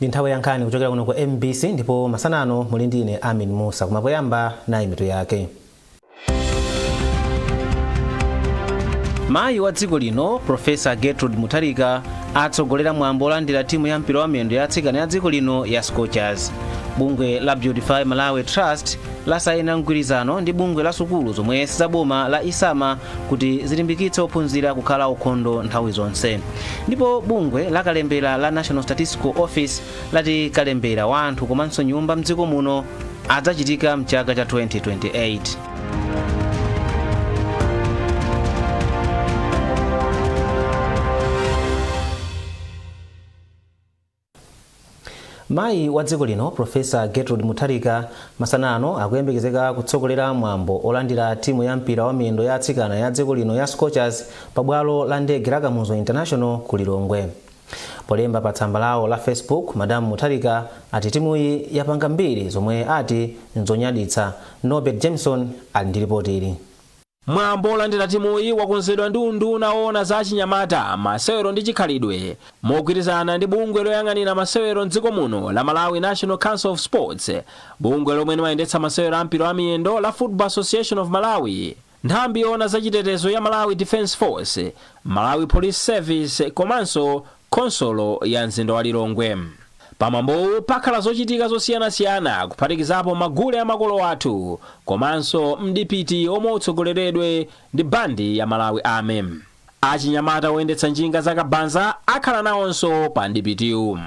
Ndi nthawi ya nkhani kuchokera kuno ku MBC, ndipo masana ano muli ndi ine Amin Musa. Koma poyamba, nayi mitu yake. Mayi wa dziko lino Profesa Gertrude Mutharika atsogolera mwambo olandira timu ya mpira wa miyendo ya atsikana ya dziko lino ya Scorchers. Bungwe la Beautify Malawi Trust lasayina mgwirizano ndi bungwe la sukulu zomwe sizaboma la Isama kuti zilimbikitse ophunzira kukhala ukhondo nthawi zonse. Ndipo bungwe la kalembera la National Statistical Office lati kalembera wa anthu komanso nyumba mdziko muno adzachitika mchaka cha 2028. Mayi wa dziko lino Profesa Gertrude Mutharika masana ano akuyembekezeka kutsogolera mwambo olandira timu ya mpira wa miyendo ya atsikana ya dziko lino ya Scorchers pa bwalo la ndege la Kamuzu International ku Lilongwe. Polemba pa tsamba lawo la Facebook, Madam Mutharika ati timuyi yapanga mbiri zomwe ati nzonyaditsa. Norbert Jameson ali ndi ripoti ili. Mwambo olandira timuyi wakonzedwa ndi unduna woona za achinyamata, masewero ndi chikhalidwe mogwirizana ndi bungwe loyang'anira masewero mdziko muno la Malawi National Council of Sports, bungwe lomwe limayendetsa masewero a mpira wa miyendo la Football Association of Malawi, nthambi yoona za chitetezo ya Malawi Defence Force, Malawi Police Service komanso khonsolo ya mzinda wa Lilongwe. Pamwambowu pakhala zochitika zosiyanasiyana kuphatikizapo magule a makolo athu komanso mdipiti omwe utsogoleredwe ndi bandi ya Malawi Army. Achinyamata oyendetsa njinga za kabaza akhala nawonso pa mdipitiwu.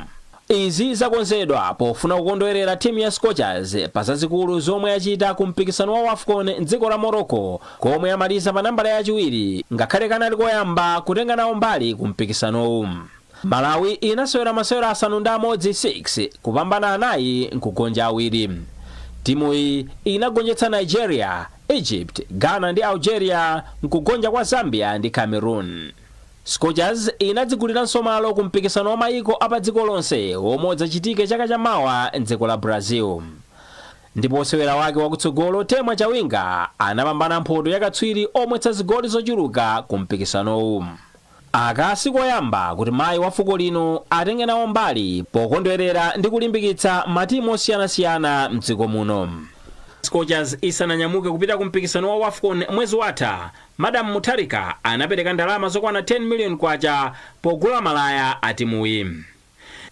Izi zakonzedwa pofuna kukondwerera timu ya Scorchers pa zazikulu zomwe yachita ku mpikisano wa Wafcon mdziko la Morocco komwe yamaliza pa nambala yachiwiri ngakhale kanali koyamba kutenga nawo mbali ku mpikisanowu. Malawi inasewera masewero 6 6, kupambana anayi nkugonja awiri. Timuyi inagonjetsa Nigeria, Egypt, Ghana ndi Algeria nkugonja kwa Zambia ndi Cameroon. Scorchers inadziguliranso malo ku mpikisano wa mayiko a pa dziko lonse womwe udzachitike chaka chamawa mdziko la Brazil. Ndipo osewera wake wakutsogolo Temwa Chawinga anapambana mphoto ya katswiri omwetsa zigoli zochuluka ku mpikisanowu. Aka sikoyamba kuti mayi wa fuko lino atenge nawo mbali pokondwerera ndi kulimbikitsa matimu osiyanasiyana mdziko muno. Scorchers isananyamuke kupita ku mpikisano wa Wafcon mwezi watha, Madam Mutharika anapereka ndalama zokwana 10 million kwacha pogula malaya a timuyi.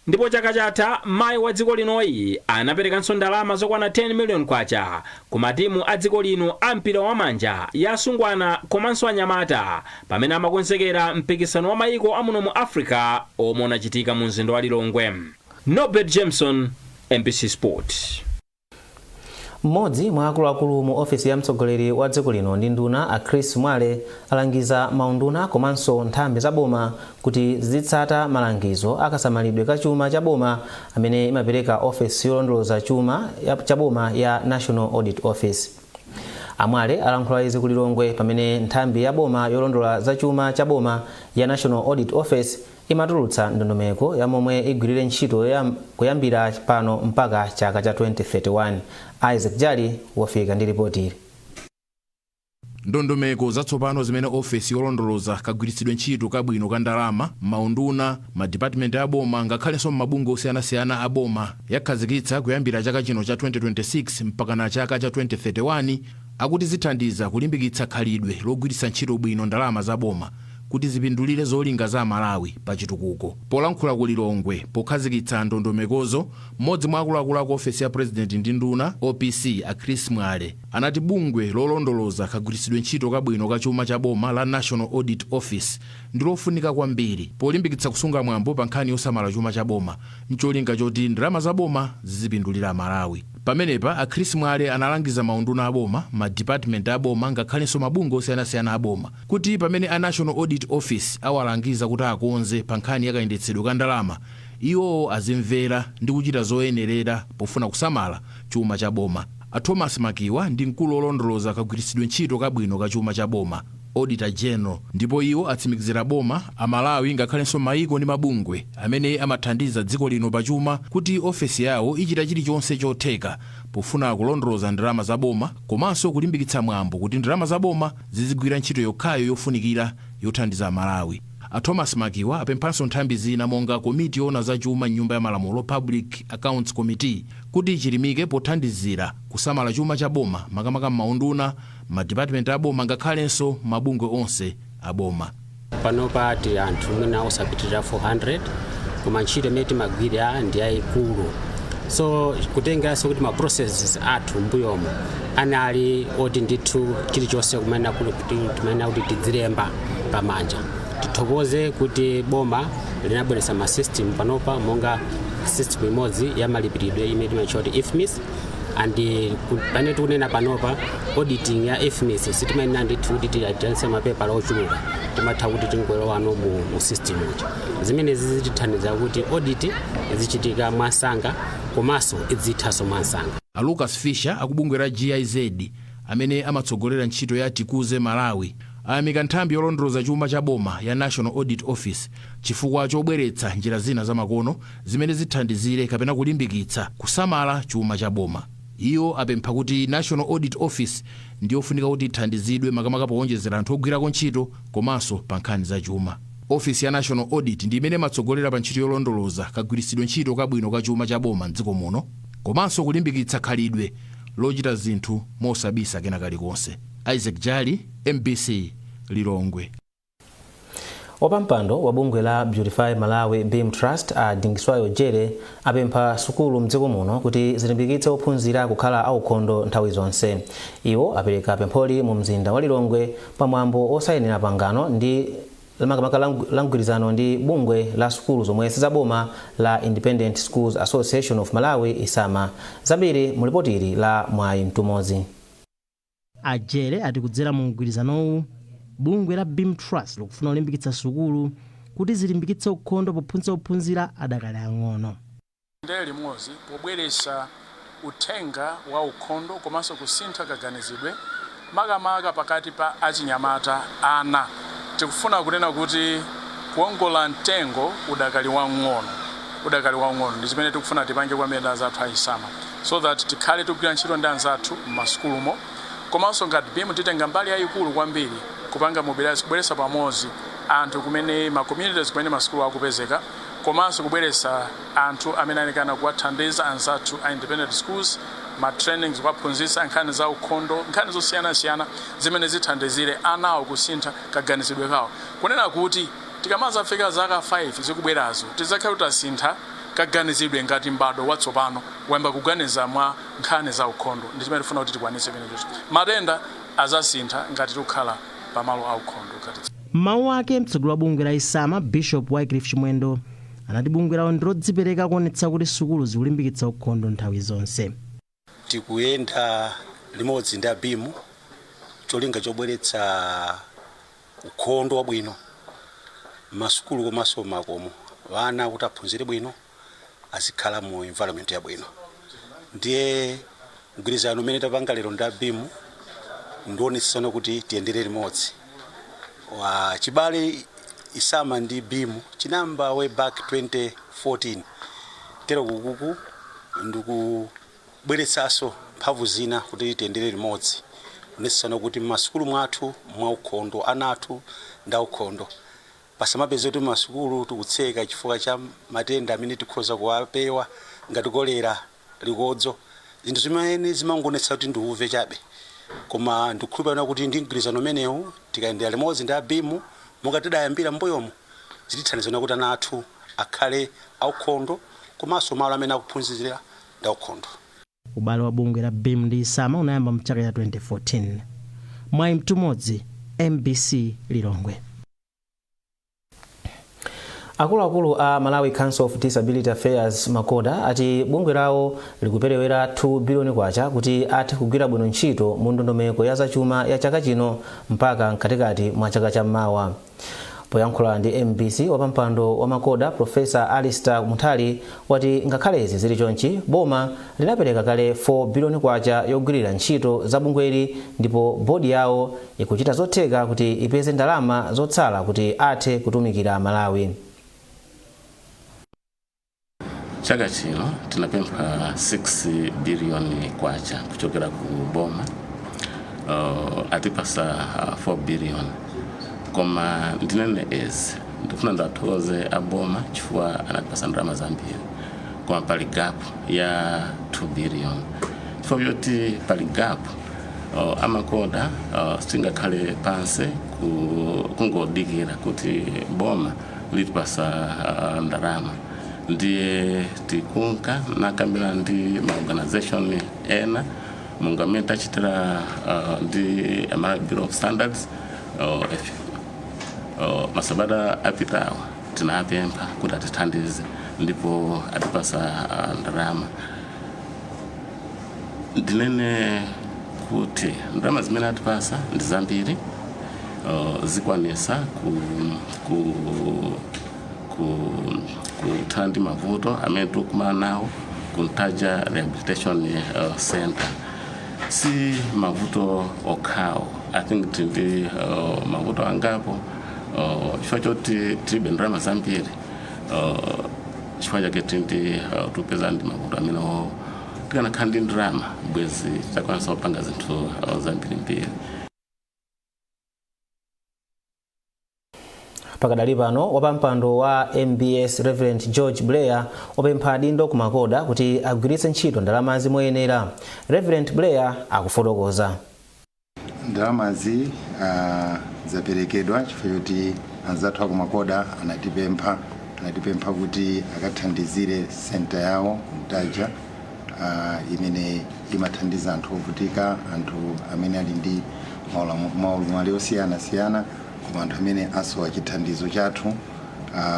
Ndipo chaka chatha mayi wa dziko linoyi anaperekanso ndalama zokwana 10 million kwacha ku matimu a dziko lino a mpira wa manja ya asungwana komanso anyamata pamene amakonzekera mpikisano wa mayiko a muno mu Africa omwe unachitika mu mzinda wa Lilongwe. Norbert Jameson, MBC Sport. Mmodzi mwa akuluakulu mu ofesi ya mtsogoleri wa dziko lino ndi nduna a Chris Mwale alangiza maunduna komanso nthambi za boma kuti zizitsata malangizo akasamalidwe ka chuma cha boma amene imapereka ofesi yolondoloza chuma cha boma ya National Audit Office. A Mwale alankhula izi ku Lilongwe pamene nthambi ya boma yolondola za chuma cha boma ya National Audit Office imatulutsa ndondomeko ya momwe igwirire ntchito kuyambira pano mpaka chaka cha 2031. Isaac Jali wafika ndi ripoti ili. Ndondomeko zatsopano zimene ofesi yolondoloza kagwiritsidwe ntchito kabwino ka ndalama m'maunduna, madipatimenti a boma ngakhalenso m'mabungwe osiyanasiyana a boma yakhazikitsa kuyambira chaka chino cha 2026 mpakana chaka cha 2031 akuti zithandiza kulimbikitsa khalidwe logwiritsa ntchito bwino ndalama za boma kuti zipindulire zolinga za Amalawi pa chitukuko. Polankhula ku Lilongwe pokhazikitsa ndondomekozo, mmodzi mwa akuluakulu aku ofesi ya Purezidenti ndi nduna, OPC, a Chris Mwale, anati bungwe lolondoloza kagwiritsidwe ntchito kabwino ka chuma cha boma la National Audit Office ndi lofunika kwambiri polimbikitsa kusunga mwambo pa nkhani yosamala chuma cha boma ncholinga choti ndalama za boma zizipindulira Amalawi. Pamenepa, a Chris Mwale analangiza maunduna a boma, ma department a boma ngakhalenso mabungwe osiyanasiyana a boma kuti pamene a National Audit Office awalangiza kuti akonze pa nkhani ya kayendetsedwe ka ndalama, iwowo azimvera ndi kuchita zoyenerera pofuna kusamala chuma cha boma. A Thomas Makiwa ndi mkulu wolondoloza kagwiritsidwe ntchito kabwino ka chuma cha boma, Auditor General, ndipo iwo atsimikizira boma, Amalawi ngakhalenso maiko ndi mabungwe amene amathandiza dziko lino pa chuma kuti ofesi yawo ichita chilichonse chotheka pofuna kulondoloza ndalama za boma komanso kulimbikitsa mwambo kuti ndalama za boma zizigwira ntchito yokhayo yofunikira yothandiza Amalawi. A Thomas Makiwa apemphanso nthambi zina monga komiti yoona zachuma mnyumba ya malamulo, Public Accounts Committee, kuti ichilimike pothandizira kusamala chuma cha boma, makamaka m'maunduna, madipatimenti aboma, ngakhalenso mabungwe onse aboma. Panopa tili anthu mwina osapitirira 400, koma ntchito imene timagwira ndi yayikulu. So kutengeranso kuti ma processes athu mbuyomo anali oti ndithu chilichonse kumene timayenera kuti tidzilemba pamanja, tithokoze kuti boma linabweretsa ma system panopa, monga system imodzi ya malipiridwe imene timatchula kuti IFMIS. And pane tikunena panopa, auditing ya IFMIS sitimayenera ndithu kuti tiyanse mapepala ochuluka, timatha kuti tingolowano mu system uja. Zimenezi zitithandiza kuti audit izichitika mwansanga komanso idzithanso mwansanga. A Lucas Fisher akubungwe la GIZ, amene amatsogolera ntchito ya Tikuze Malawi, ayamika nthambi yolondoloza chuma cha boma ya National Audit Office chifukwa chobweretsa njira zina zamakono zimene zithandizire kapena kulimbikitsa kusamala chuma cha boma. Iwo apempha kuti National Audit Office ndiyofunika kuti ithandizidwe, makamaka powonjezera anthu ogwirako ntchito komanso pa nkhani za chuma. Ofisi ya National Audit ndi imene imatsogolera pa ntchito yolondoloza kagwiritsidwe ntchito kabwino ka chuma cha boma mdziko muno, komanso kulimbikitsa khalidwe lochita zinthu mosabisa kena kalikonse. Isaac Jali, MBC, Lilongwe. Wapampando wa bungwe la Beautify Malawi BEAM Trust, a Dingiswayo Jere, apempha sukulu mdziko muno kuti zilimbikitse ophunzira kukhala aukhondo nthawi zonse. Iwo apereka pempholi mu mzinda wa Lilongwe pamwambo osayinira pangano ndi makamaka la mgwirizano ndi bungwe la sukulu zomwe sizaboma la Independent Schools Association of Malawi, ISAMA. Zambiri mu lipoti ili la Mwayi Mtumozi. Ajere ati kudzera mu mgwirizanowu, bungwe la BEAM Trust likufuna kulimbikitsa sukulu kuti zilimbikitse ukhondo pophunzitsa ophunzira adakali ang'ono. Ndere limodzi pobweretsa uthenga wa ukhondo komanso kusintha kaganizidwe, makamaka pakati pa achinyamata, ana. Tikufuna kunena kuti kuwongola mtengo udakali wang'ono, udakali wang'ono, ndi chimene tikufuna tipange kwambiri anzathu a ISAMA, so that tikhale tikugwira ntchito ndi anzathu m'masukulumo. Komanso ngati BEAM titenga mbali yayikulu kwambiri kupanga mobilize, kubweretsa pamodzi anthu kumene ma communities kumene masukulu akupezeka, komanso kubweretsa anthu amene anekana kuwathandiza anzathu a independent schools, ma trainings, kuwaphunzitsa nkhani za ukhondo, nkhani zosiyanasiyana zimene zithandizire anawo kusintha kaganizidwe kawo, kunena kuti tikamazafika zaka 5 zikubwerazo tidzakhala tasintha kaganizidwe ngati m'bado watsopano wayamba kuganiza mwa nkhani za ukhondo. Ndi chimene tifuna kuti tikwanitse chimenecho. Matenda azasintha ngati tikukhala pamalo a ukhondo ngati Mawu ake, mtsogoleri wa bungwe la ISAMA, Bishop Wycliffe Chimwendo, anati bungwe lawo ndilodzipereka kuonetsa kuti sukulu zikulimbikitsa ukhondo nthawi zonse. Tikuyenda limodzi ndi a BEAM, cholinga chobweretsa ukhondo wabwino masukulu komanso makomo, vana kuti aphunzire bwino, azikhala mu environment yabwino. Ndiye mgwirizano umene tapanga lero ndi a BEAM ndionetsesana kuti tiyendere limodzi. Wa chibale ISAMA ndi BEAM chinayamba way back 2014. Tero kukuku ndikubweretsanso mphamvu zina kuti tiyendere limodzi, kuonetsesana kuti m'masukulu mwathu mwaukhondo, ana athu ndi aukhondo, pasamapeze kuti masukulu tikutseka chifukwa cha matenda amene tikhoza kuwapewa ngati kolera, likodzo, zinthu zimene zimangonetsa kuti ndiuve chabe. Koma ndikukhulupirira kuti ndi mgwirizano umenewu tikayendera limodzi ndi a BEAM monga tidayambira mbuyomo, zitithandizana kuti ana athu akhale aukhondo komanso malo amene akuphunzira ndi aukhondo. Ubale wa bungwe la BEAM ndi ISAMA unayamba mchaka cha 2014. Mwayi Mtumodzi, MBC, Lilongwe. Akuluakulu a Malawi Council of Disability Affairs, MACODA, ati bungwe lawo likuperewera 2 biliyoni kwacha kuti athe kugwira bwino ntchito mu ndondomeko ya zachuma ya chaka chino mpaka mkatikati mwa chaka cham'mawa. Poyankhula ndi MBC, wapampando wa MACODA, Professor Alistair Munthali, wati ngakhale izi zili chonchi, boma linapereka kale 4 biliyoni kwacha yogwirira ntchito za bungweli, ndipo bodi yawo ikuchita zotheka kuti ipeze ndalama zotsala kuti athe kutumikira Malawi. Chaka chino tinapempha 6 biliyoni kwacha kuchokera ku boma. Atipasa 4 billion, koma ndinene izi Ndifuna ndathokoze aboma chifukwa anatipasa ndalama zambiri, koma pali gap ya 2 billion. Chifukwa choti pali gap, a MACODA sitingakhale pansi kungodikira kuti boma litipasa ndalama. Ndiye tikunka nakambira ndi maorganization ena monga mmene tachitira ndi Malawi Bureau of Standards. Masabata apitawa tinapempha kuti atithandize ndipo atipasa ndalama. Ndinene kuti ndalama zimene atipasa ndi zambiri, zikwanisa ku kuthana ndi mavuto amene tikukumana nawo ku Ntaja Rehabilitation Center. Si mavuto okhawo, I think tindi mavuto angapo. Chifukwa choti tilibe ndalama zambiri, chifukwa chake tindi tupeza ndi mavuto amenewo. Tikanakhala ndi ndalama, bwezi takwanisa kupanga zinthu zambirimbiri. Pakadali pano, wapampando wa MBS Reverend George Blair wapempha adindo ku MACODA kuti agwiritse ntchito ndalamazi moyenera. Reverend Blair akufotokoza. Ndalamazi zaperekedwa chifukwa choti anzathu aku MACODA anatipempha kuti akathandizire center yawo Mtaja, imene imathandiza anthu ovutika, anthu amene ali ndi maulumali osiyanasiyana, koma anthu amene asowa chithandizo chathu,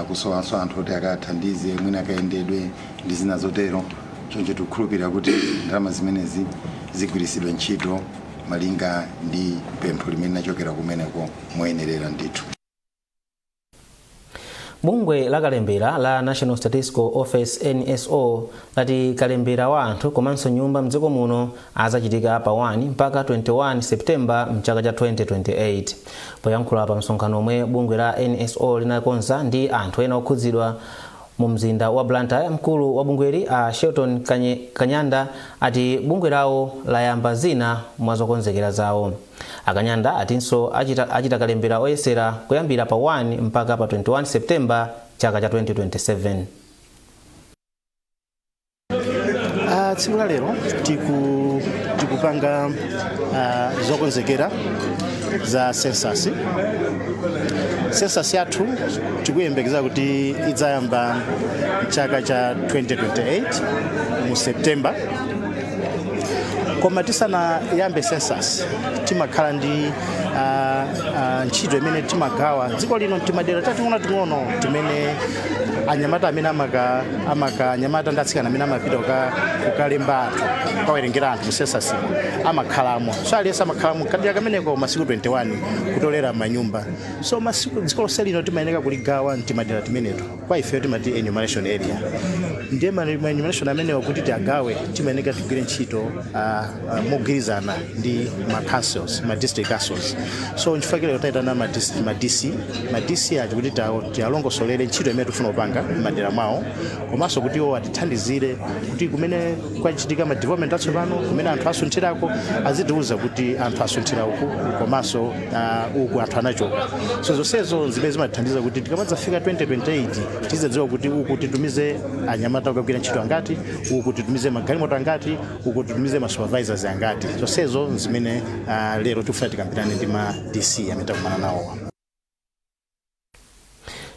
kusowanso anthu oti akathandize mwina akayendedwe ndi zina zotero. Choncho tikukhulupirira kuti ndalama zimenezi zigwiritsidwe ntchito malinga ndi pempho limene linachokera kumeneko moyenerera ndithu. Bungwe la kalembera la National Statistical Office, NSO, lati kalembera wa anthu komanso nyumba mdziko muno azachitika pa 1 mpaka 21 Septemba mchaka cha 2028. Poyankhula pa msonkhano omwe bungwe la NSO linakonza ndi anthu ena okhudzidwa mu mzinda wa Blantyre, mkulu wa bungweli a Shelton Kanyanda ati bungwe lawo layamba zina mwa zokonzekera zawo. Akanyanda atinso achita kalembera oyesera kuyambira pa 1 mpaka pa 21 Septemba chaka cha 2027. Tsiku la lero tikupanga zokonzekera za census. Census yathu tikuyembekeza kuti idzayamba mchaka cha 2028 mu September. Koma tisanayambe census, timakhala ndi ntchito imene timagawa dziko lino timadera tating'onoting'ono timene anyamata amene amaka anyamata ndi atsikana amene amapita kukalemba anthu, kukawerengera anthu mu census amakhalamo. So aliyense amakhalamo kadera kameneko masiku 21 kutolera manyumba. So masiku dziko lonse lino timayeneka kuligawa mtimadera timeneto, kwa ifeyo timati enumeration area. Ndiye ma enumeration amenewa kuti tiagawe, timayeneka tigwire ntchito mogwirizana ndi ma councils, ma district councils. So nchifukwa lero tayitana ma DC aja kuti tialongosolere ntchito imene tifuna kupanga m'madera mwawo, komanso kuti iwo atithandizire kuti kumene kwachitika ma development atsopano, kumene anthu asunthirako, azitiuza kuti anthu asunthira uku, komanso uku anthu anachoka. So zonsezo zimene zimatithandiza kuti tikamadzafika 2028 tizadziwa kuti uku titumize anyamata kukagwira ntchito angati, uku titumize magalimoto angati, uku titumize ma supervisors angati. Zonsezo zimene lero tikufuna tikambirane ndi ma DC amene takumana nawowa.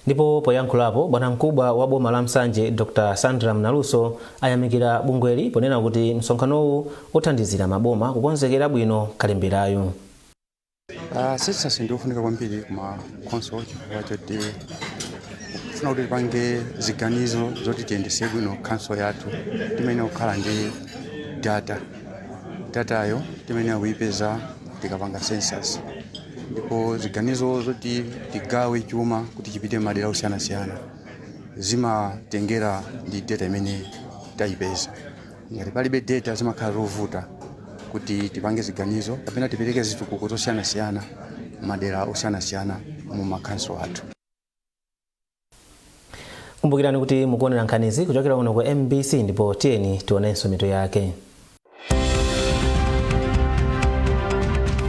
Ndipo poyankhulapo, bwanamkubwa wa boma la Nsanje Dr Sandra Mnaluso ayamikira bungweli ponena kuti msonkhanowu uthandizira maboma kukonzekera bwino kalemberayo. Census ndiofunika kwambiri kuma council chifukwa choti kufuna kuti tipange ziganizo zoti tiyendese bwino council yathu, timene kukhala ndi data. Datayo timene kuyipeza tikapanga census, ndipo ziganizo zoti tigawe chuma kuti chipite madera osiyanasiyana zimatengera ndi data imene tayipeza. Ngati palibe data, zimakhala zovuta kuti tipange ziganizo kapena tipereke zitukuko zosiyanasiyana madera osiyanasiyana mu makhanso athu. Kumbukirani kuti mukuonera nkhanizi kuchokera kuno ku MBC, ndipo tiyeni tionenso mitu yake.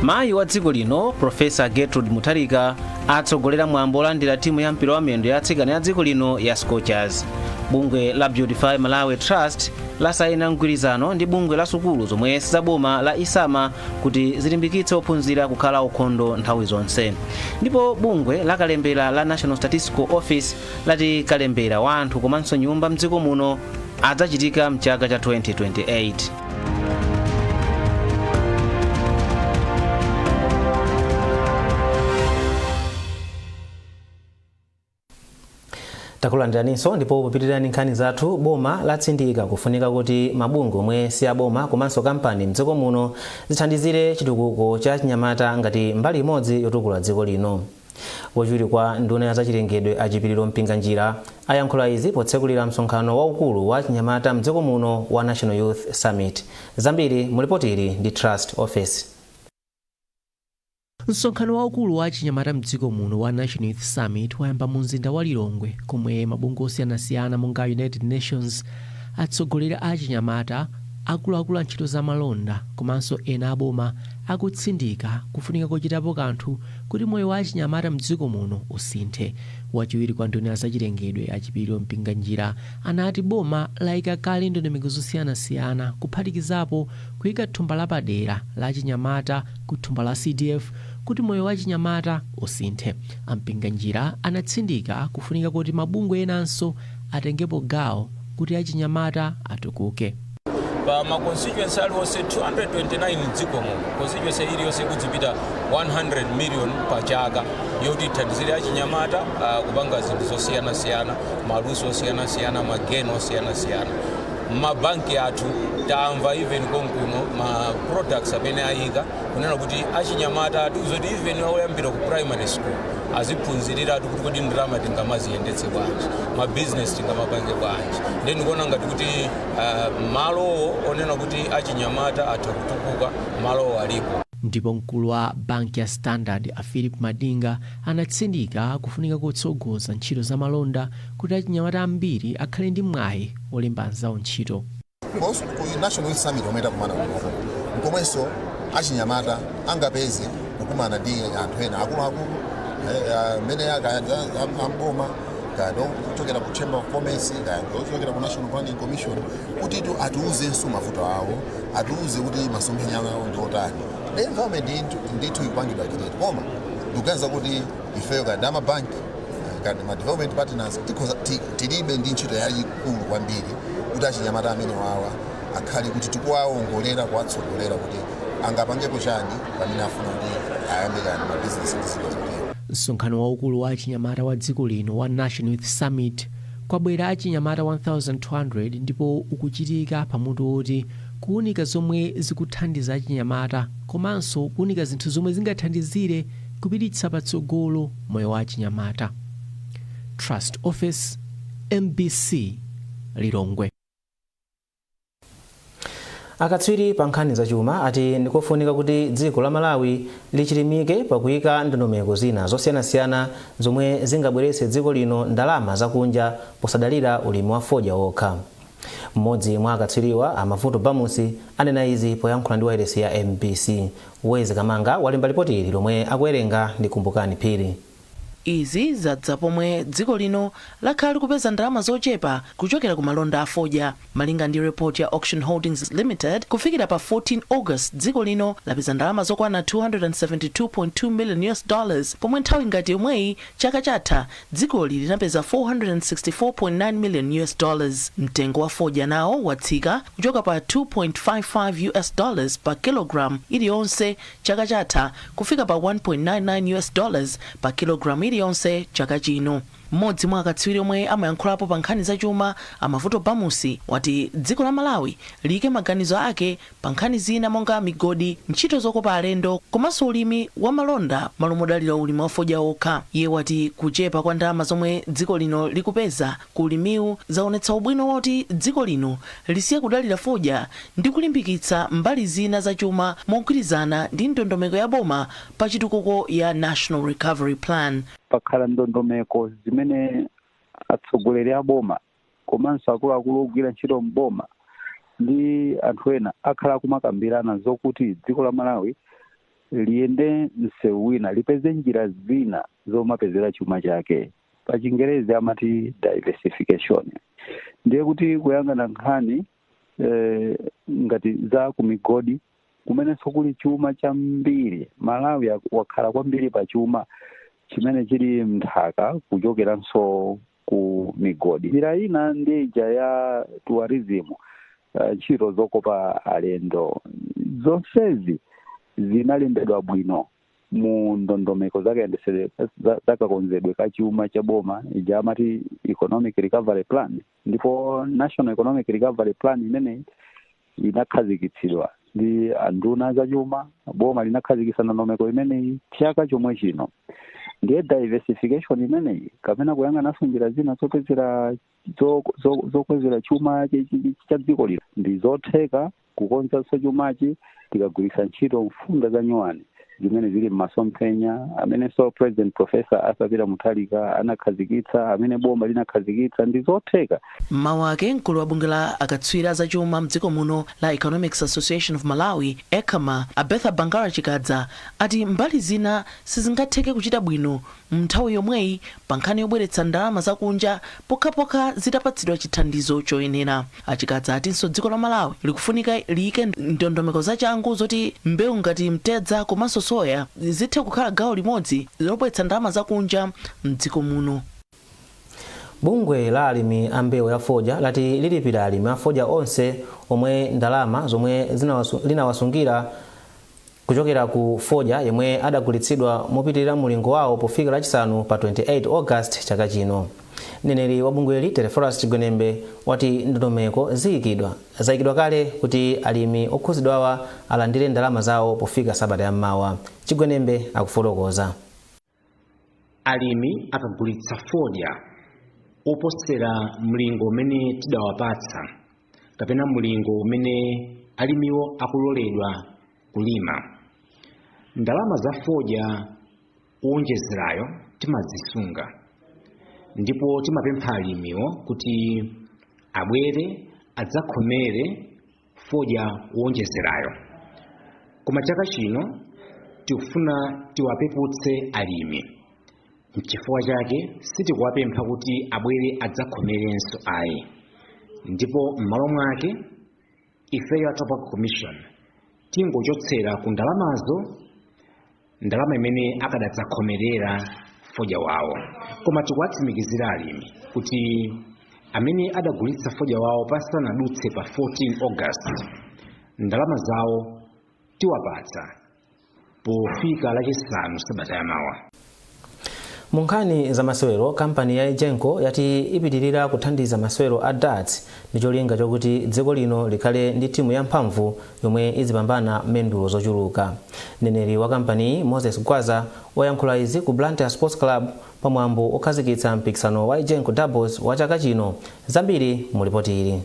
Mayi wa dziko lino Profesa Gertrude Mutharika Atsogolera mwambo olandira timu ya mpira wa miyendo ya atsikana ya dziko lino ya Scorchers. Bungwe la Beautify Malawi Trust lasayina mgwirizano ndi bungwe la sukulu zomwe sizaboma la Isama kuti zilimbikitse ophunzira kukhala ukhondo nthawi zonse. Ndipo bungwe la kalembera la National Statistical Office lati kalembera wa anthu komanso nyumba mdziko muno adzachitika mchaka cha 2028. Takulandiraninso ndipo popitirani nkhani zathu, boma latsindika kufunika kuti mabungwe omwe si aboma komanso kampani mdziko muno zithandizire chitukuko cha chinyamata ngati mbali imodzi yotukula dziko lino. Wachiwiri kwa nduna ya zachilengedwe a Chipiliro Mpinganjira ayankhula izi potsekulira msonkhano waukulu wa chinyamata mdziko muno wa National Youth Summit. Zambiri mu ripoti ili ndi Trust Office. Msonkhano waukulu wa achinyamata mdziko muno wa National Youth Summit wayamba mu mzinda wa Lilongwe, komwe mabungwe osiyanasiyana monga United Nations, atsogoleri a achinyamata, akuluakulu a ntchito za malonda komanso ena aboma akutsindika kufunika kochitapo kanthu kuti moyo wa achinyamata mdziko muno usinthe. Wachiwiri kwa nduna ya zachilengedwe a Chipiliro Mpinganjira anati boma layika kale ndondomeko zosiyanasiyana, kuphatikizapo kuyika thumba lapadera la achinyamata ku thumba la CDF kuti moyo wa achinyamata usinthe. A Mpinganjira anatsindika kufunika kuti mabungwe enanso atengepo gawo kuti achinyamata atukuke. Pa ma constituency aliwonse 229 mdziko muno, constituency iliyonse kudzipita 100 million pa chaka yoti ithandizire achinyamata kupanga zinthu zosiyanasiyana, maluso osiyanasiyana, mageno osiyanasiyana. Mabanki athu tamva even konkuno ma products amene ayika kunena kuti achinyamata atiuza kuti even oyambira ku primary school aziphunziriratu kuti kodi ndalama tingamaziyendetse bwanji, mabizinesi tingamapange bwanji. Then ndikuona ngati kuti malowo onena kuti achinyamata atha kutukuka, malowo alipo. Ndipo mkulu wa banki ya Standard a Philip Madinga anatsindika kufunika kotsogoza ntchito za malonda kuti achinyamata ambiri akhale ndi mwayi olemba anzawo ntchito. Ku National Youth Summit omwe takumana kunoko, nkomwenso achinyamata angapeze kukumana ndi anthu ena akuluakulu amene amboma, kaya kuchokera ku Chamber of Commerce, kaya kuchokera ku National Planning Commission, kuti tu atiuzenso mavuto awo, atiuze kuti masomphenya awo ndi otani. The environment ndithu ikupangidwa create, koma ndikuganiza kuti ifeyo kaya ndi amabanki, kaya ma development partners, tikhoza tilibe ndi ntchito yayikulu kwambiri kuti achinyamata amene wawa akhale kuti tikuwaongolera, kuwatsogolera kuti angapangepo chani pamene afuna kuti ayambe kani mabizinesi ndi zinthu zotero. Msonkhano waukulu wa achinyamata wa dziko lino wa National Youth Summit kwabwera achinyamata 1200 ndipo ukuchitika pamutu woti kuwunika zomwe zikuthandiza achinyamata komanso kuwunika zinthu zomwe zingathandizire kupititsa patsogolo moyo wa achinyamata. Trust Office, MBC, Lilongwe. Akatswiri pa nkhani zachuma ati ndikofunika kuti dziko la Malawi lichilimike pakuyika ndondomeko zina zosiyanasiyana zomwe zingabweretse dziko lino ndalama zakunja posadalira ulimi wa fodya wokha. Mmodzi mwa akatswiriwa, a Mavuto Bamusi, anena izi poyankhula ndi wailesi ya MBC. Wezi Kamanga walemba ripoti ili lomwe akuwerenga ndi Kumbukani Phiri. Izi zadza pomwe dziko lino lakhala likupeza ndalama zochepa kuchokera ku malonda a fodya. Malinga ndi report ya Auction Holdings Limited, kufikira pa 14 August dziko lino lapeza ndalama zokwana 272.2 million US dollars, pomwe nthawi ngati yomweyi chaka chatha dzikoli linapeza 464.9 million US dollars. Mtengo wa fodya nawo watsika kuchoka pa 2.55 US dollars pa kilogram iliyonse chaka chatha kufika pa 1.99 US dollars pa kilogram iliyonse chaka chino. Mmodzi mwa akatswiri omwe amayankhulapo pa nkhani zachuma, a Mavuto Bamusi, wati dziko la Malawi liyike maganizo ake pa nkhani zina monga migodi, ntchito zokopa alendo komanso ulimi wa malonda malo modalira ulimi wa fodya okha. Iye wati kuchepa kwa ndalama zomwe dziko lino likupeza ku ulimiwu zaonetsa ubwino woti dziko lino lisiye kudalira fodya ndi kulimbikitsa mbali zina za chuma mogwirizana ndi ndondomeko ya boma pa chitukuko ya National Recovery Plan. Pakhala ndondomeko zimene atsogoleri a boma komanso akuluakulu ogwira ntchito mboma ndi anthu ena akhala akumakambirana zokuti dziko la Malawi Liyende msewu wina, lipeze njira zina zomapezera chuma chake, pa Chingerezi amati diversification. Ndiye kuti kuyang'ana nkhani ngati za kumigodi, kumenenso kuli chuma chambiri. Malawi wakhala kwambiri pa chuma chimene chili mnthaka kuchokeranso ku migodi. Njira ina ndi ija ya tourism, ntchito zokopa alendo. Zonsezi zinalembedwa bwino mu ndondomeko zakayendetsedwe zakakonzedwe ka chuma cha boma, ija amati economic recovery plan. Ndipo National Economic Recovery Plan imeneyi inakhazikitsidwa ndi anduna zachuma. Boma linakhazikitsa ndondomeko imeneyi chaka chomwe chino. Ndiye diversification imeneyi, kapena kuyang'ananso njira zina zopezera zokwezera chuma cha dziko lino, ndi zotheka kukonzanso chumachi tikagwiritsa ntchito mfundo za nyuwani zimene zili m'masomphenya amenenso President Professor Arthur Peter Mutharika anakhazikitsa, amene boma linakhazikitsa. Ndi zotheka. Mmawu ake, mkulu wa bungwe la akatswiri azachuma mdziko muno la Economics Association of Malawi, ECAMA, Abetha Bangara Chikadza, ati mbali zina sizingatheke kuchita bwino mnthawi yomweyi pa nkhani yobweretsa ndalama zakunja pokhapokha zitapatsidwa chithandizo choyenera. Achikadza atinso dziko la Malawi likufunika liyike ndondomeko zachangu zoti mbewu ngati mtedza komanso soya zithe kukhala gawo limodzi lobweretsa ndalama zakunja mdziko muno. Bungwe la alimi a mbewu ya fodya lati lilipira alimi a fodya onse omwe ndalama zomwe linawasungira kuchokera ku fodya yemwe adagulitsidwa mopitirira mulingo wawo pofika Lachisanu pa 28 August chaka chino. Mneneri wa bungweli, Teleforus Chigwenembe, wati ndondomeko zayikidwa kale kuti alimi okhuzidwawa alandire ndalama zawo pofika sabata yammawa. Chigwenembe akufotokoza. Alimi akagulitsa fodya oposera mlingo umene tidawapatsa kapena mlingo umene alimiwo akuloledwa kulima, ndalama za fodya owonjezerayo timazisunga, ndipo timapempha alimiwo kuti abwere adzakhomere fodya wowonjezerayo. Koma chaka chino tikufuna tiwapeputse alimi, nchifukwa chake sitikuwapempha kuti abwere adzakhomerenso ayi, ndipo m'malo mwake ifeyo a Tobacco Commission tingochotsera ku ndalamazo ndalama imene akadadzakhomerera fodya wawo. Koma tikuwatsimikizira alimi kuti amene adagulitsa fodya wawo pasanadutse pa 14 August, ndalama zawo tiwapatsa pofika Lachisanu sabata yamawa. Mu nkhani za masewero, kampani ya Egenco yati ipitirira kuthandiza masewero a darts ndi cholinga chokuti dziko lino likhale ndi timu yamphamvu yomwe izipambana mendulo zochuluka. Mneneri wa kampaniyi, Moses Gwaza, wayankhula izi ku Blantyre Sports Club pamwambo okhazikitsa mpikisano wa Egenco Doubles wa chaka chino. Zambiri mu ripoti ili.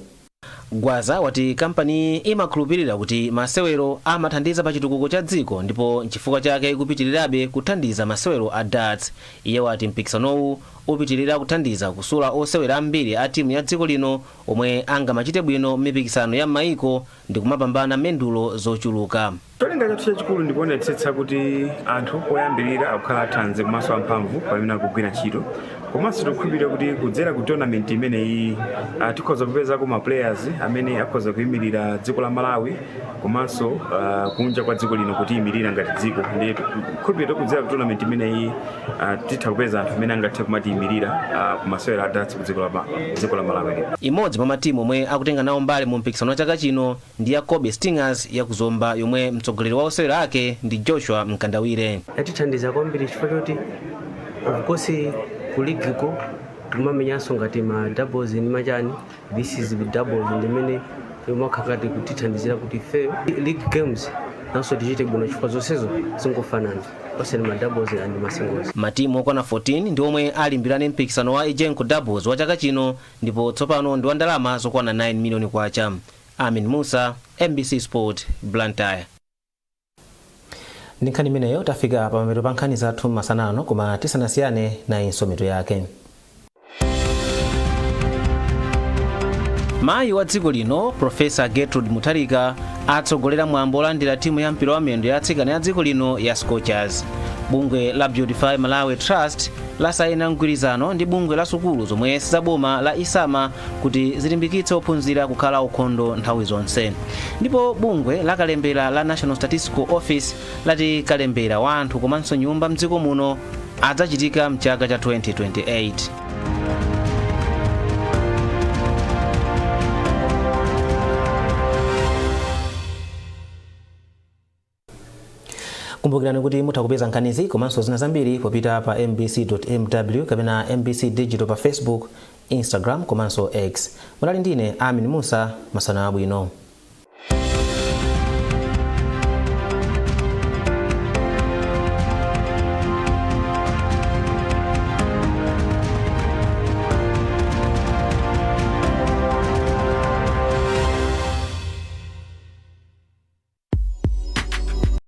Gwaza wati kampaniyi imakhulupirira kuti masewero amathandiza pa chitukuko cha dziko, ndipo nchifukwa chake ikupitirirabe kuthandiza masewero a darts. Iye wati mpikisanowu upitirira kuthandiza kusula osewera ambiri a timu ya dziko lino omwe angamachite bwino m'mipikisano ya m'mayiko ndi kumapambana mendulo zochuluka. Cholinga chathu chachikulu ndikuonetsetsa kuti anthu poyambirira akukhala athanzi komanso amphamvu pamene akugwira ntchito, komanso tikukhulupirira kuti kudzera ku tournament imeneyi tikhoza kupezako ma players amene akhoza kuyimirira dziko la Malawi komanso kunja kwa dziko lino kutiyimirira ngati dziko. Ndiye tikukhulupirira kudzera ku tournament imeneyi titha kupeza anthu amene angathe kumatiyimirira kumasewera a darts ku dziko la Malawi lino. Imodzi mwa matimu omwe akutenga nawo mbali mu mpikisano wa chaka chino ndi ya Kobe Stingers ya kuzomba, yomwe mtsogoleri wa osewera ake ndi Joshua Mkandawire. Yatithandiza kwambiri chifukwa choti, of course, ku ligiko timamenyanso ngati ma doubles ndi machani. This is the doubles ndimene imakhala ngati kutithandizira kuti ifeyo league games nanso tichite bwino, chifukwa zonsezo zingofanana, onse ni ma doubles and ma singles. Matimu okwana 14 ndi omwe alimbirane mpikisano wa Egenco Doubles wa chaka chino, ndipo tsopano ndi wa ndalama zokwana 9 miliyoni kwacha. Amin Musa, MBC Sport, Blantyre. Ndi nkhani imeneyo tafika pamapeto pa nkhani zathu masana ano, koma tisanasiyane nayinso mitu yake. Mayi wa dziko lino, Profesa Gertrude Mutharika, atsogolera mwambo olandira timu ya mpira wa miyendo ya atsikana ya dziko lino ya Scorchers. Bungwe la Beautify Malawi Trust lasayina mgwirizano ndi bungwe la sukulu zomwe sizaboma la Isama kuti zilimbikitse ophunzira kukhala ukhondo nthawi zonse. Ndipo bungwe la kalembera la National Statistical Office lati kalembera wa anthu komanso nyumba mdziko muno adzachitika mchaka cha 2028. Kumbukirani kuti mutha kupeza nkhanizi komanso zina zambiri popita pa mbc.mw kapena MBC Digital pa Facebook, Instagram komanso X. Munali ndine Amin Musa. Masana abwino.